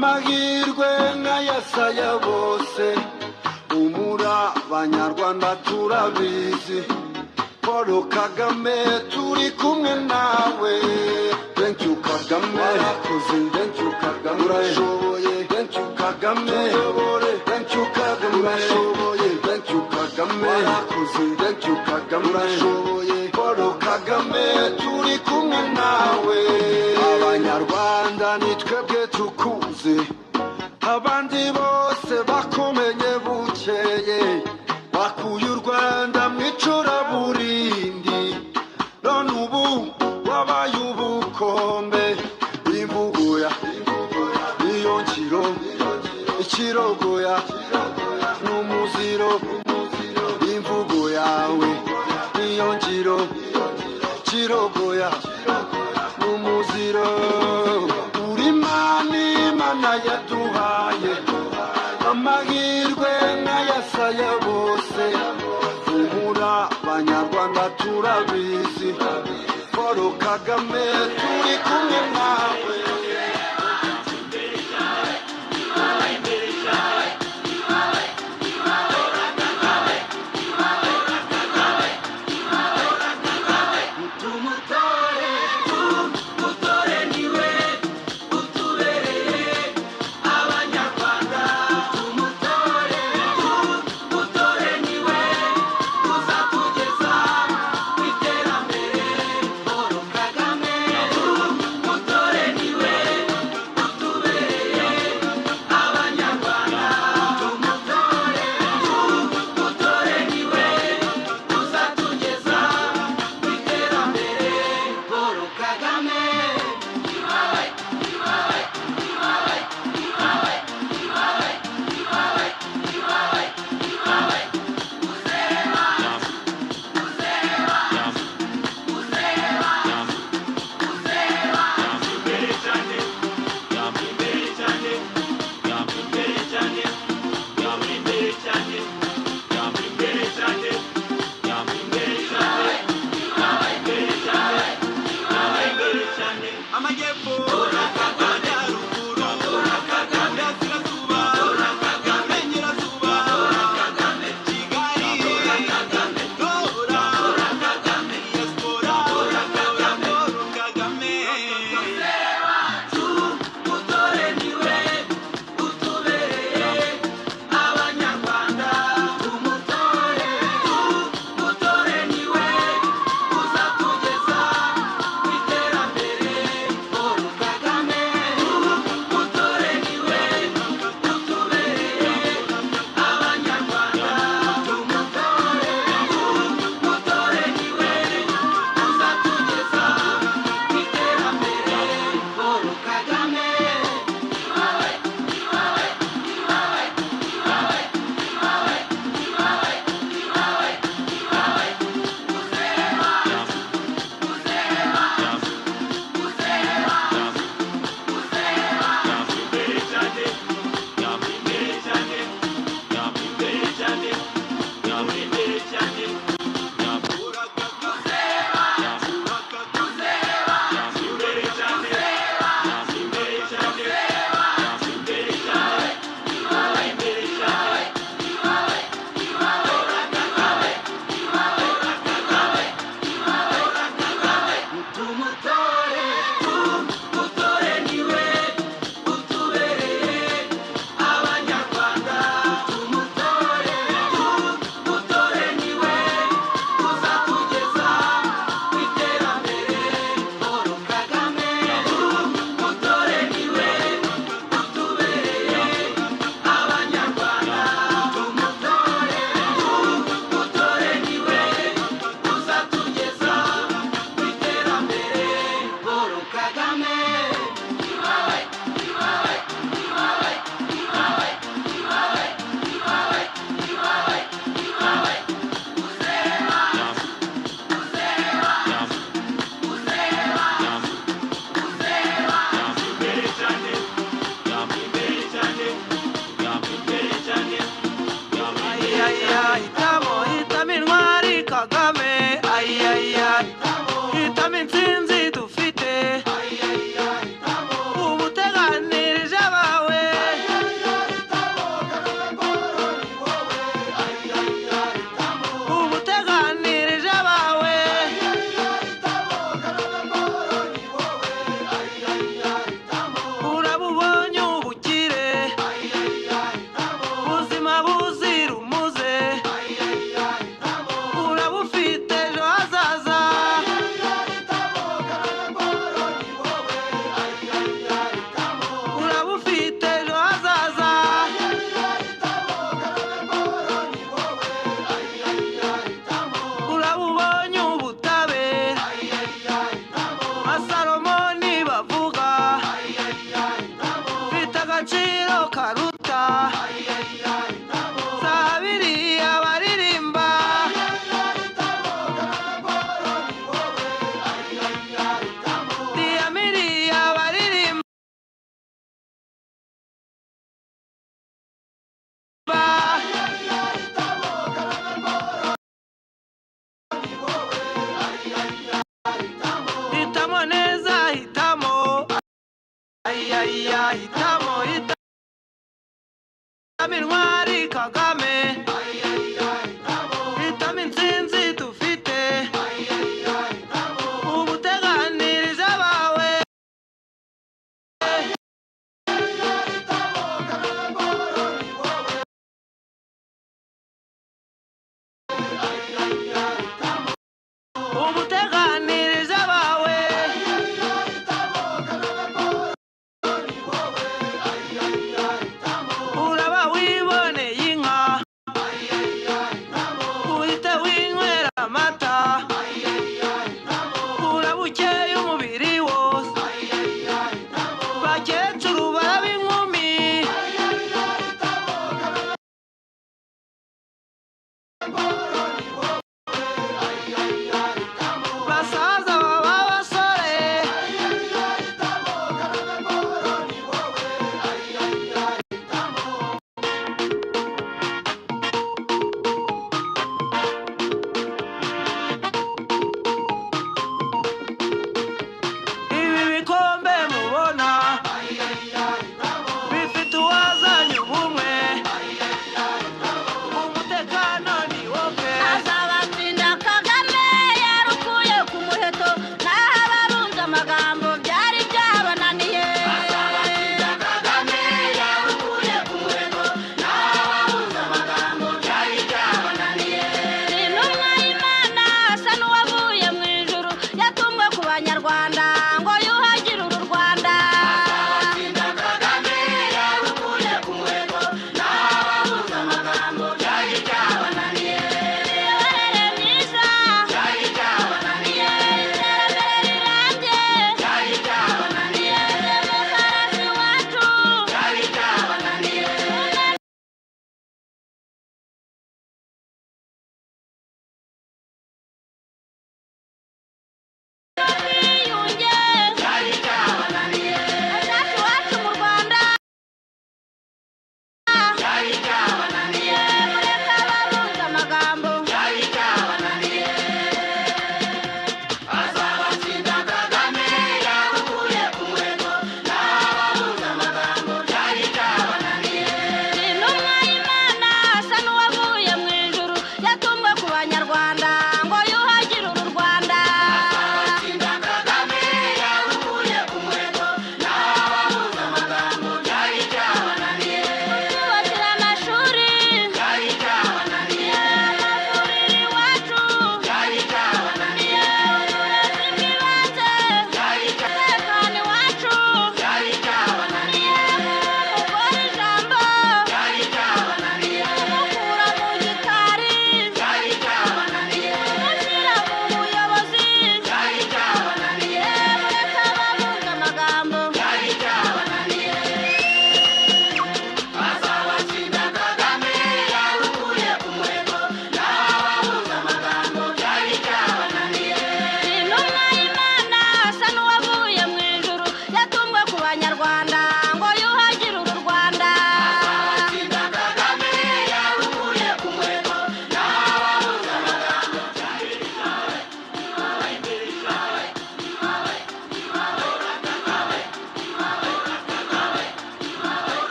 Amahirwe nk'ayasaya bose, umura Banyarwanda turabizi. Paul Kagame turi kumwe nawe. Thank you Kagame, warakoze. Thank you Kagame, urashoboye. Thank you Kagame, tuyobore. Thank you Kagame, urashoboye. Thank you Kagame, warakoze. Thank you Kagame, urashoboye. Paul Kagame turi kumwe nawe. Abanyarwanda ni twebwe tukuzi, abandi bose bakumenye bukeye. Bakuye u Rwanda mu icuraburindi, none ubu wabaye ubukombe. Imvugo ya niyo ngiro, ikirogoya n'umuziro. Imvugo yawe niyo ngiro, kirogoya n'umuziro. Uri Imana, Imana yaduhaye amahirwe nk'ayasaya bose. Humura Banyarwanda turabizi, Paul Kagame turi kumwe nawe. Tumutore, niwe utubereye Abanyarwanda. Tumutore, tumutore, niwe uzatugeza ku iterambere. Paul Kagame, tumutore, niwe. Karuta Sabiriya baririmba Diyamiriya baririmba Hitamo neza hitamo Ayaya hitamo hitamo intwari Kagame hitamo intsinzi dufite ubuteganirize abawe ubuteganirize abawe uraba wibona.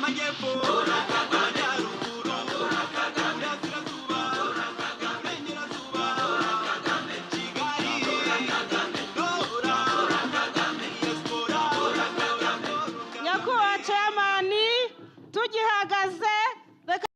Amajyepfo, Amajyaruguru, Iburasirazuba, Iburengerazuba, Kigali, Dora, Diaspora. Nyakubahwa chairman, tugihagaze.